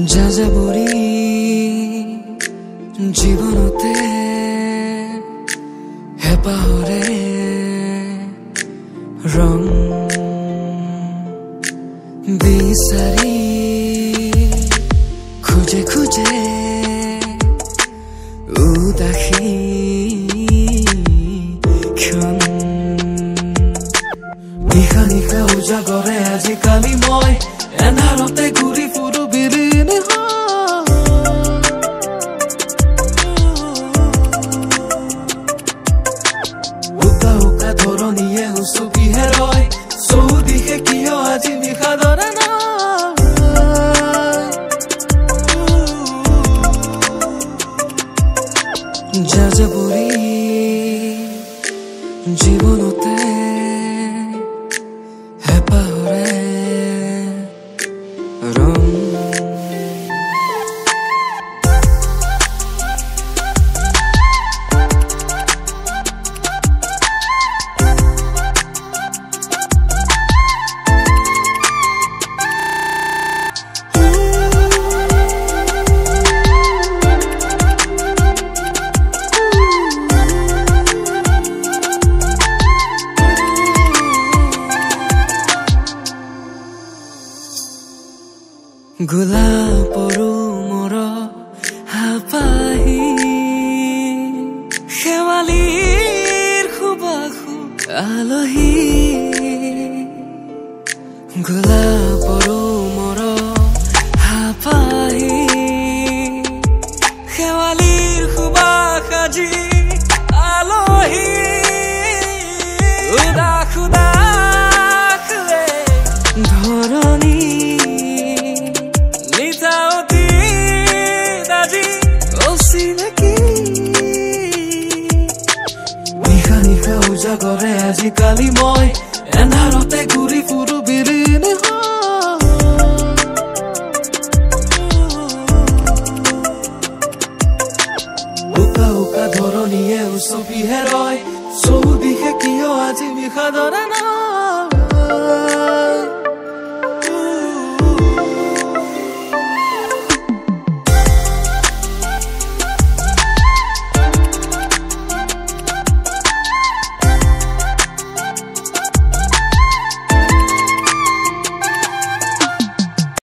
যাযাবৰী জীৱনতে হেঁপাহৰে ৰং বিচাৰি খোজে খোজে উদাসী ক্ষণ। নিশা নিশা উজাগৰে আজিকালি মই এন্ধাৰতে ঘূৰি ফুৰো বিলীন। উকা উকা ধৰণীয়ে উচুপিহে ৰয় চৌদিশে, কিয় আজি বিষাদৰে নাই। যাযাবৰী জীৱনতে হেঁপাহৰে ৰং। গোলাপৰো মোৰ হাপাহি, শেৱালিৰ সুবাসো আলহী। গোলাপৰো মোৰ হাপাহি, শেৱালিৰ সুবাস আজি আলহী। উদাস উদাস ধৰণী অচিনাকি। নিশা নিশা উজাগৰে আজিকালি মই এন্ধাৰতে ঘূৰি ফুৰো বিলীন। উকা উকা ধৰণীয়ে উচুপিহে ৰয় চৌদিশে, কিয় আজি বিষাদৰে নাই।